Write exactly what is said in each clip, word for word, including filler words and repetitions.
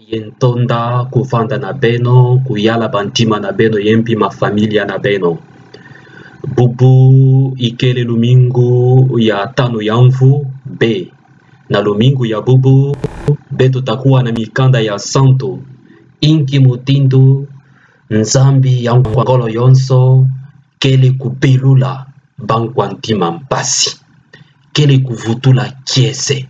Ye ntonda kuvanda na beno, kuyala bantima na beno, ye mpi mafamilia na beno. Bubu ikele lumingu ya tanu ya mvu B. Na lumingu ya bubu, beto takuwa na mikanda ya santu. Inki mutindu Nzambi ya nkwa ngolo yonso kele kubelula bankwa ntima mpasi, kele kuvutula kiese,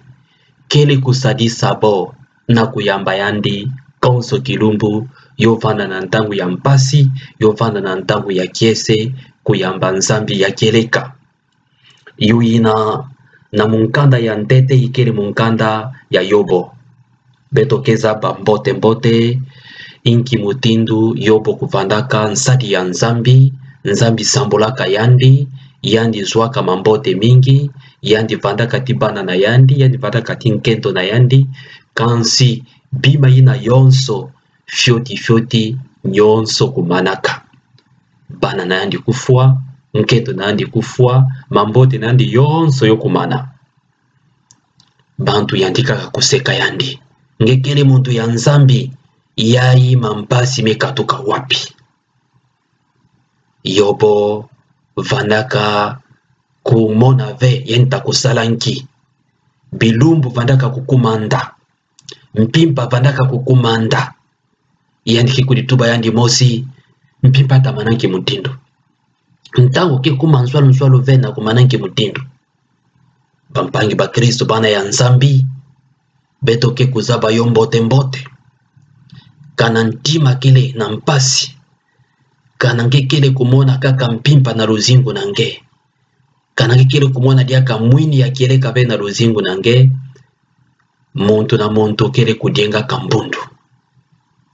kele kusadisa bo na kuyamba yandi konso kilumbu, yo vanda na ntangu ya mpasi, yo vanda na ntangu ya kiese, kuyamba Nzambi ya kieleka. Yo yina na mukanda ya ntete ikele mukanda ya Yobo. Beto ke zaba mbote-mbote inki mutindu Yobo kuvandaka nsadi ya Nzambi, Nzambi sambulaka yandi, yandi zwaka mambote mingi, yandi vandaka ti bana na yandi, yandi vandaka ti nkento na yandi, kansi bima yina yonso fioti-fioti, yonso kumanaka. Bana na yandi kufwa, nkento na yandi kufwa, mambote na yandi yonso yo kumana. Bantu yandikaka kuseka yandi: Nge kele muntu ya Nzambi, yayi mampasi me katuka wapi? Yobo vandaka kumona ve yandi ta kusala nki. Bilumbu vandaka kukuma nda. Mpimpa vandaka kukuma nda. Yandi ke kudituba yandi mosi: Mpimpa tamana nki mutindu? Ntangu ke kuma nswalu-nswalu ve na kumana nki mutindu? Bampangi bakristu, bana ya Nzambi, beto ke kuzaba yo mbote-mbote. Kana ntima kele na mpasi, kana nge kele kumona kaka mpimpa na luzingu na nge, kana nge kele kumona diaka mwini ya kieleka ve na luzingu na nge, muntu na muntu kele kudiengaka mbundu.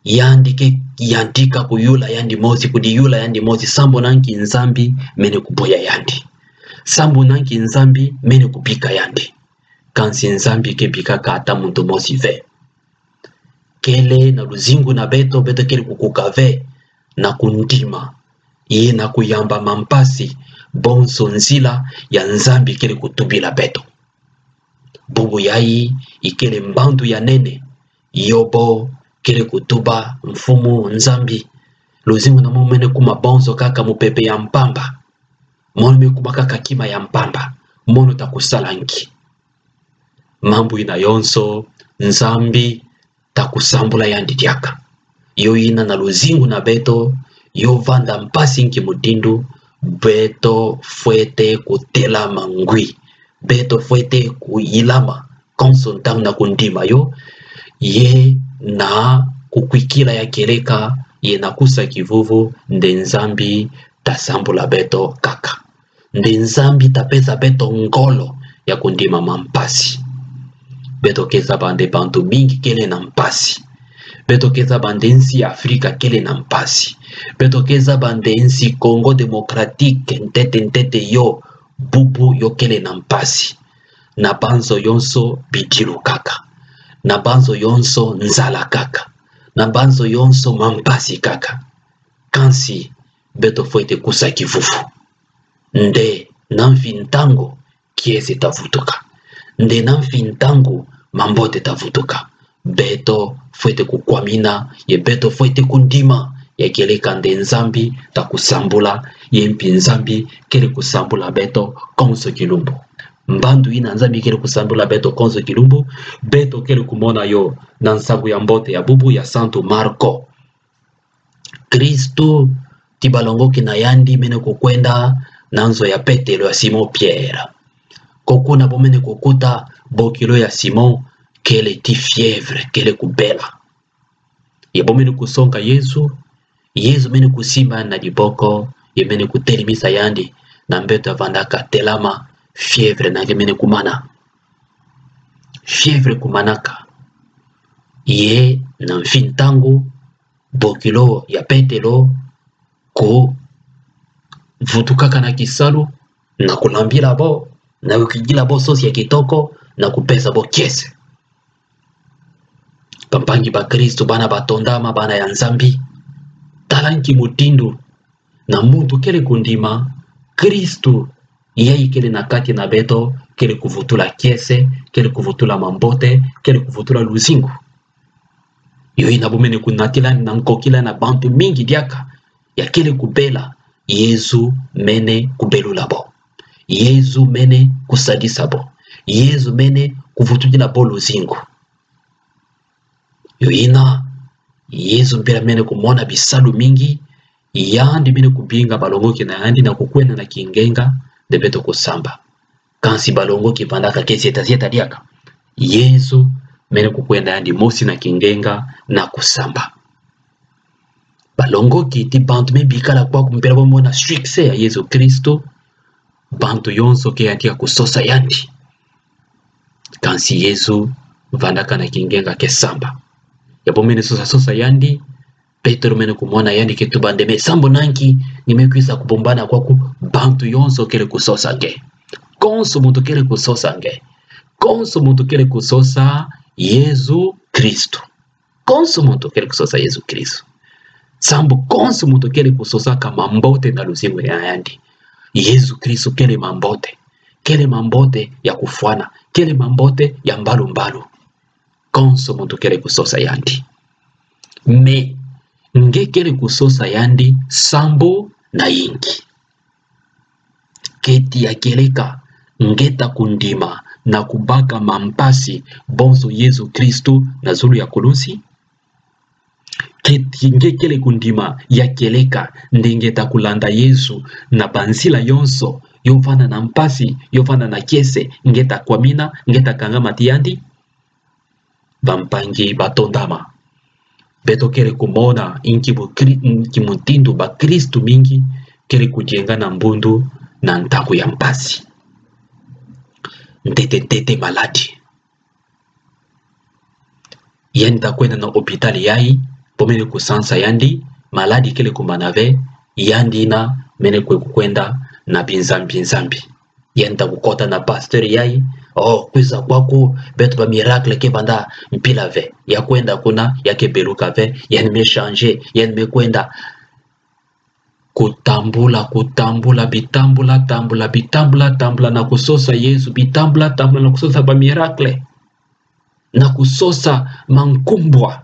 Yandi ke yandika kuyula yandi mosi, kudiyula yandi mosi: Sambu na nki Nzambi mene kuboya yandi? Sambu na nki Nzambi mene kubika yandi? Kansi Nzambi ke bikaka ata muntu mosi ve. Kele na luzingu na beto, beto kele kukuka ve na kundima, ye na kuyamba mampasi bonso nzila ya Nzambi kele kutubila beto. Bubu yayi ikele mbandu ya nene Yobo kele kutuba: Mfumu Nzambi, luzingu na mo mene kuma bonso kaka mupepe ya mpamba. Mono me kuma kaka kima ya mpamba. Mono ta kusala nki? Mambu yina yonso Nzambi ta kusambula yandi diaka. Yo yina na luzingu na beto, yo vanda mpasi nki mutindu, beto fwete kutelama ngwi. Beto fwete kuyilama konso ntangu na kundima yo, ye na kukwikila ya kieleka, ye na kusa kivuvu nde Nzambi ta sambula beto kaka. Nde Nzambi ta pesa beto ngolo ya kundima mampasi. Beto ke zaba nde bantu mingi kele na mpasi. Beto ke zaba nde nsi ya Afrika kele na mpasi. Beto ke zaba nde nsi Congo Démocratique, ntete-ntete yo, bubu yo kele na mpasi. Na banzo yonso bidilu kaka. Na banzo yonso nzala kaka. Na banzo yonso mampasi kaka. Kansi beto fwete kusa kivuvu nde na mfi ntangu kiese ta vutuka. Nde na mfi ntangu mambote ta vutuka. Beto fwete kukwamina, ye beto fwete kundima ya kieleka nde Nzambi ta kusambula, ye mpi Nzambi kele kusambula beto konso kilumbu. Mbandu yina Nzambi kele kusambula beto konso kilumbu, beto kele kumona yo na Nsangu ya Mbote ya bubu ya Santu Marko. Kristu ti balongoki na yandi mene kukwenda na nzo ya Petelo, ya Simon Pierre. Ko kuna bo mene kukuta bokilo ya Simon kele ti fièvre, kele kubela. Ye bo mene kusonga Yezu, Yezu mene kusimba na diboko, ye mene kutelimisa yandi na mbeto ya vandaka: Telama, fièvre na nge mene kumana. Fièvre kumanaka. Ye na mfi ntangu, bokilo ya Petelo kuvutukaka na kisalu, na kulambila bo, na kukigila bo sosi ya kitoko, na kupesa bo kiese. Bampangi bakristu, bana batondama, bana ya Nzambi, tala nki mutindu na muntu kele kundima Kristu, yayi kele na kati na beto, kele kuvutula kiese, kele kuvutula mambote, kele kuvutula luzingu. Yo ina bo mene kunatila na nkokila na bantu mingi diaka ya kele kubela, Yezu mene kubelula bo. Yezu mene kusadisa bo. Yezu mene kuvutukila bo luzingu. Yo ina, Yezu mpila mene kumona bisalu mingi, yandi mene kubinga balongoki na yandi na kukwenda na kingenga, nde beto kusamba. Kansi balongoki vandaka ke zieta zieta diaka. Yezu mene kukwenda yandi mosi na kingenga na kusamba. Balongoki ti bantu me bikala kwaku mpila bamona succès ya Yezu Kristo, bantu yonso ke yandi ya kusosa yandi. Kansi Yezu vandaka na kingenga ke samba. Ya bo mene sosa sosa yandi, Petelo mene kumona yandi ke tuba nde me sambu nanki, nge me kwisa kubumbana kwaku, bantu yonso kele kusosa nge. Konso muntu kele kusosa nge. Konso muntu kele kusosa Yezu Kristo. Konso muntu kele kusosa Yezu Kristo. Sambu konso muntu kele kusosaka mambote na luzingu ya yandi. Yezu Kristo kele mambote. Kele mambote ya kufwana. Kele mambote ya mbalu mbalu. Konso muntu kele kusosa yandi. Mais nge kele kusosa yandi sambu na inki? Keti ya kieleka nge ta kundima na kubaka mampasi bonso Yezu Kristo na zulu ya kulusi? Keti nge kele kundima ya kieleka nde nge ta kulanda Yezu na banzila yonso, yo vanda na mpasi, yo vanda na kiese, nge ta kwamina, nge ta kangama ti yandi? Bampangi batondama, beto kele kumona inki bu Kri-, inki mutindu bakristu mingi kele kudienga na mbundu na ntangu ya mpasi. Ntete ntete maladi. Yandi ta kwenda na hôpital yai, bo mene kusansa yandi, maladi kele kumana ve, yandi na mene kwe kukwenda na binzambi nzambi. Yandi ta kukota na pasteur yai, oh, kwiza kwaku, beto ba miracle ke vanda mpila ve. Ya kwenda kuna, ya ke beluka ve, yandi me changer, yandi me kwenda. Kutambula, kutambula, bitambula, tambula, bitambula, tambula, na kusosa Yezu, bitambula, tambula, na kusosa ba miracle. Na kusosa mankumbwa.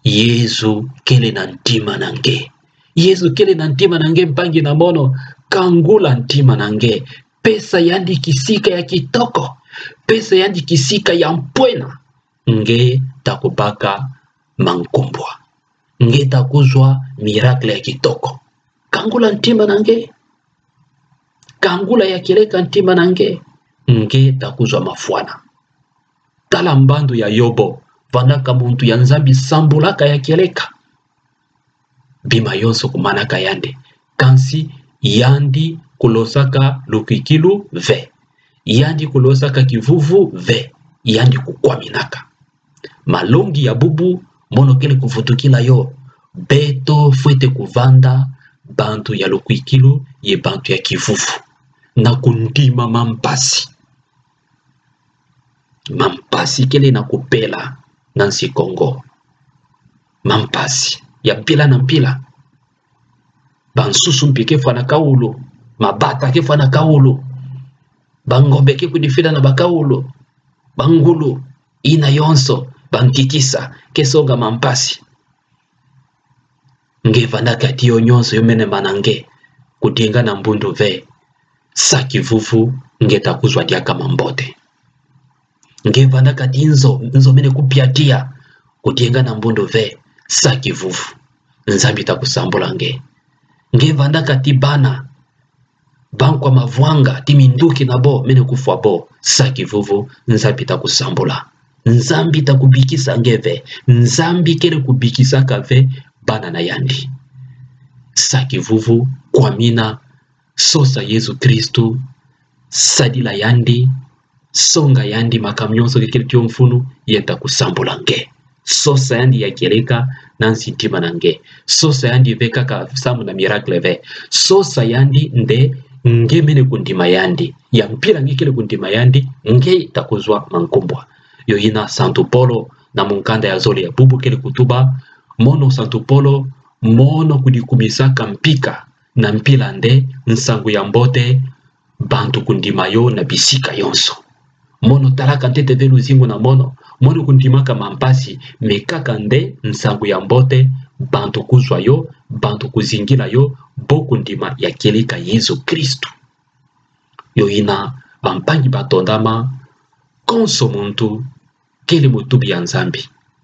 Yezu kele na ntima na nge. Yezu kele na ntima na nge, mpangi na mono, kangula ntima na nge. Pesa yandi kisika ya kitoko. Pesa yandi kisika ya mpwena. Nge ta kubaka mankumbwa. Nge ta kuzwa miracle ya kitoko. Kangula ntima na nge. Kangula ya kieleka ntima na nge. Nge ta kuzwa mafwana. Tala mbandu ya Yobo, vandaka muntu ya Nzambi sambulaka ya kieleka. Bima yonso kumanaka yandi. Kansi yandi kulosaka lukwikilu ve. Yandi kulosaka kivuvu ve. Yandi kukwaminaka. Malongi ya bubu, mono kele kuvutukila yo. Beto fwete kuvanda bantu ya lukwikilu ye bantu ya kivuvu. Na kundima mampasi. Mampasi kele na kupela na nsi Kongo. Mampasi ya mpila na mpila. Bansusu mpi ke fwanaka wulu, mabata ke fwanaka wulu, bangombe ke kudifila na baka wulu, bangulu, yina yonso, bankikisa, ke songa mampasi. Nge vandaka ti yo yonso yo mene mana nge, kudienga na mbundu ve, sa kivuvu, nge ta kuzwa diaka mambote. Nge vandaka ti nzo, nzo mene kupia tiya, kudienga na mbundu ve, sa kivuvu, Nzambi ta kusambula nge. Nge vandaka ti bana, bankwa mavwanga, ti minduki na bo mene kufwa bo, sa kivuvu, Nzambi ta kusambula. Nzambi ta kubikisa nge ve. Nzambi kele kubikisaka ve bana na yandi. Sa kivuvu, kwamina, sosa Yezu Kristu, sadila yandi, songa yandi makambu yonso ke kele ti yo mfunu, yandi ta kusambula nge. Sosa yandi ya kieleka na nsi ntima na nge. Sosa yandi ve kaka samu na miracle ve. Sosa yandi nde nge mene kundima yandi. Ya mpila nge kele kundima yandi, nge ta kuzwa mankumbwa. Yo yina Santu Polo na mukanda ya zole ya bubu kele kutuba, mono Santu Polo, mono kudikumisaka mpika na mpila nde nsangu ya mbote, bantu kundima yo na bisika yonso. Mono talaka ntete ve luzingu na mono. Mono kundimaka mampasi, me kaka nde nsangu ya mbote, bantu kuzwa yo, bantu kuzingila yo, bo kundima ya kieleka Yezu Kristu. Yo ina, bampangi ba tondama, konso muntu kele mutubi ya Nzambi.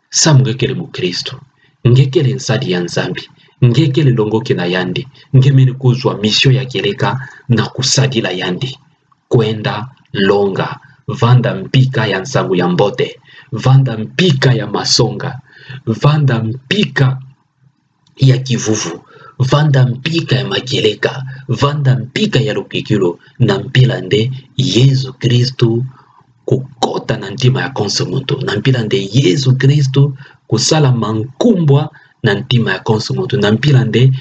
Samu nge kele mukristu, nge kele nsadi ya Nzambi, nge kele longoki na yandi, nge mene kuzwa mission ya kieleka na kusadila yandi. Kwenda longa, vanda mpika ya nsangu ya mbote, vanda mpika ya masonga, vanda mpika ya kivuvu, vanda mpika ya makieleka, vanda mpika ya lukikilu, na mpila nde Yezu Kristu kukota na ntima ya konso muntu, na mpila nde Yezu Kristu kusala mankumbwa na ntima ya konso muntu, na mpila nde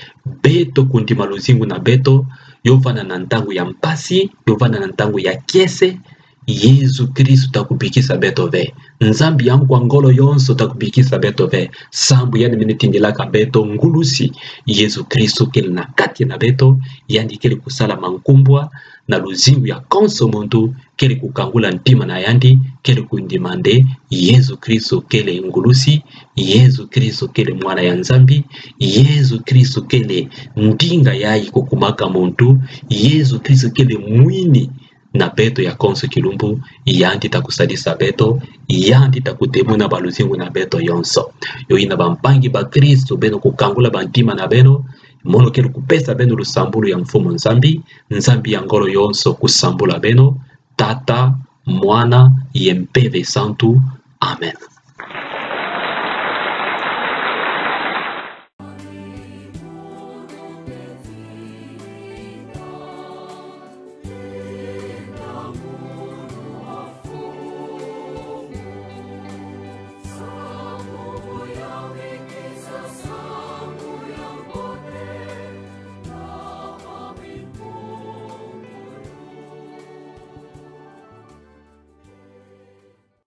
beto kundima luzingu na beto, yo vanda na ntangu ya mpasi, yo vanda na ntangu ya kiese, Yezu Kristu ta kubikisa beto ve. Nzambi ya Nkwa ngolo yonso ta kubikisa beto ve. Sambu yandi mene tindilaka beto ngulusi. Yezu Kristu kele na kati na beto, yandi kele kusala mankumbwa na luzingu ya konso muntu, kele kukangula ntima na yandi, kele kundima nde Yezu Kristu kele ngulusi, Yezu Kristu kele mwana ya Nzambi, Yezu Kristu kele ndinga yayi kukumaka muntu, Yezu Kristu kele mwini na beto ya konso kilumbu, yandi ta kusadisa beto, yandi ta kutemuna ba luzingu na beto yonso. Yo ina bampangi bakristu, beno kukangula bantima na beno, mono kele kupesa beno lusambulu ya Mfumu Nzambi, Nzambi ya ngolo yonso kusambula beno, Tata, Mwana, ye Mpeve Santu. Amen.